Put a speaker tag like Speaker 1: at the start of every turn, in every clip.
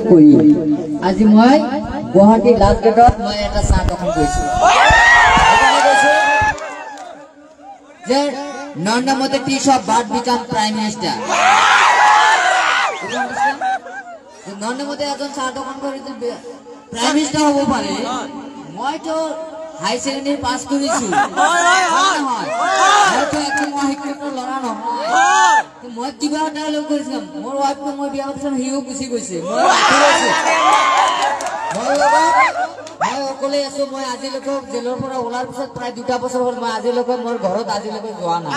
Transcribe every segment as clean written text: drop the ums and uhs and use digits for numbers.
Speaker 1: কৰি আজি মই গুৱাহাটী লাষ্ট গেটত মই এটা চাহ দোকান কৰিছো। যে Narendra Modi tea shop but become prime minister. Narendra Modi এজন চাহ দোকান কৰি প্ৰাইম মিনিষ্টাৰ হ'ব পাৰে, মইতো হাই ছেকেণ্ডেৰী পাছ কৰিছো, মইতো একো শিক্ষিত ল'ৰা নহয়, মই কিবা এটা হ'লেও কৰিছিলো। মোৰ ৱাইফটো মই বিয়া পাতিছিলো, সিও গুচি গৈছে, মই লগত মই অকলে আছো। মই আজিলৈকে জেলৰ পৰা ওলাৰ পিছত প্ৰায় 2টা বছৰ হ'ল, মই আজিলৈকে মোৰ ঘৰত আজিলৈকে যোৱা নাই।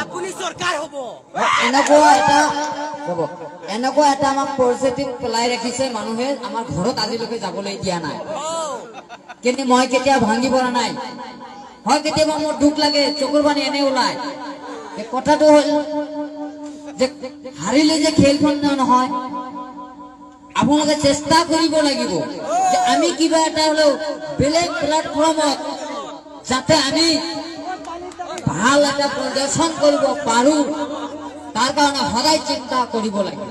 Speaker 1: এনেকুৱা এটা ৰ'ব, এনেকুৱা এটা আমাক পৰিস্থিতিত পেলাই ৰাখিছে মানুহে, আমাৰ ঘৰত আজিলৈকে যাবলৈ দিয়া নাই। কিন্তু মই কেতিয়াও ভাঙি পৰা নাই। হয় কেতিয়াবা মোৰ দুখ লাগে, চকুৰ পানী এনে ওলায়। কথাটো হ'ল যে হাৰিলে যে খেলখন নহয়, আপোনালোকে চেষ্টা কৰিব লাগিব যে আমি কিবা এটা হ'লেও বেলেগ প্লেটফৰ্মত যাতে আমি ভাল এটা প্ৰদৰ্শন কৰিব পাৰো, তাৰ কাৰণে সদায় চিন্তা কৰিব লাগিব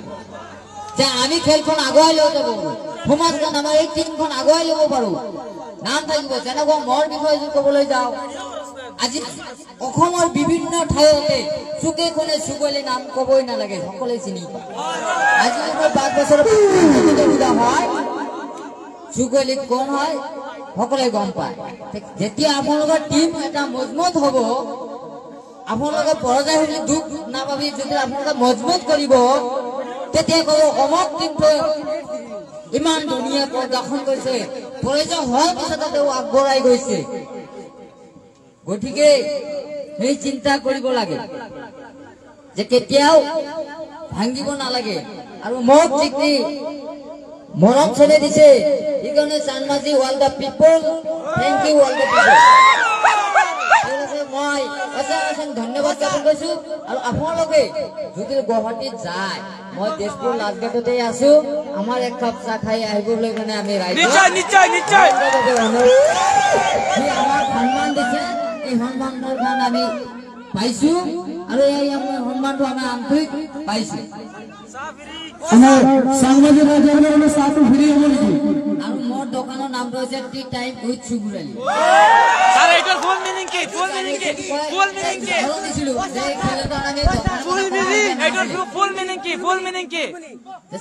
Speaker 1: যে আমি খেলখন আগুৱাই লৈ যাব পাৰো, সমাজখন আমাৰ এই টিমখন আগুৱাই ল'ব পাৰো, নাম থাকিব। যেনেকুৱা মোৰ বিষয়ে যদি ক'বলৈ যাওঁ, আজি অসমৰ বিভিন্ন ঠাইতে চুকে কোণে চুকলি নাম ক'বই নালাগে, সকলোৱে চিনি পায়। আজি মই 5 বছৰৰ সুবিধা হয়, চুকলি কোন হয় সকলোৱে গম পায়। যেতিয়া আপোনালোকৰ টিম এটা মজবুত হ'ব, আপোনালোকে পৰাজয় হ'লে দুখ নাভাবি যদি আপোনালোকে মজবুত কৰিব, তেতিয়া ক'ব অমক টিমটোৱে ইমান ধুনীয়া প্ৰদৰ্শন কৰিছে, পৰাজয় হোৱাৰ পিছতে তেওঁ আগবঢ়াই গৈছে। গতিকে সেই চিন্তা কৰিব লাগে যে কেতিয়াও ভাঙিব নালাগে। আৰু মোক যিখিনি মৰম চেনেহ দিছে, সেইকাৰণে চানমাজি all the people, thank you all the people. মই অশেষ ধন্যবাদ জ্ঞাপন কৰিছো। আৰু আপোনালোকে যদি গুৱাহাটীত যায়, মই তেজপুৰ লাষ্টগেটতে আছো, আমাৰ এক কাপ চাহ খাই আহিবলৈ কাৰণে আমি ৰাইজ আমাক সন্মান দিছে, এই সন্মানৰ কাৰণে আমি পাইছো আৰু এই সন্মানটো আমি আন্তৰিক পাইছো। আৰু মোৰ দোকানৰ নামটো হৈছে টি টাইম উইথ চুগুৰালি।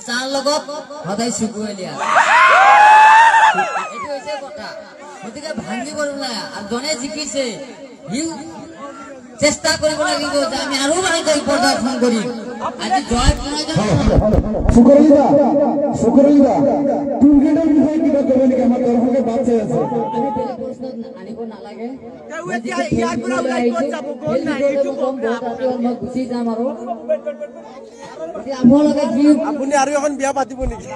Speaker 1: চাহ লগত সদায় চুগুৰালি, এইটো হৈছে কথা। গতিকে ভাঙিব নাই, আৰু জনে জিকিছে সিও চেষ্টা কৰিব লাগিব যে আমি আৰু ভালকৈ প্ৰদৰ্শন কৰিম। আজি জয় আনিব নালাগে, মই গুচি যাম। আৰু আপোনালোকে
Speaker 2: আপুনি আৰু এখন বিয়া পাতিব নেকি?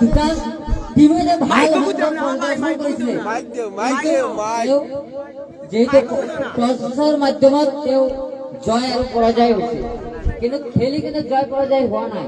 Speaker 1: দুটা টিমে যে ভাল প্ৰদৰ্শন কৰিছিলে, যিহেতু টছৰ মাধ্যমত তেওঁ জয় আৰু পৰাজয় হৈছে, কিন্তু খেলি কিন্তু জয় পৰাজয় হোৱা নাই।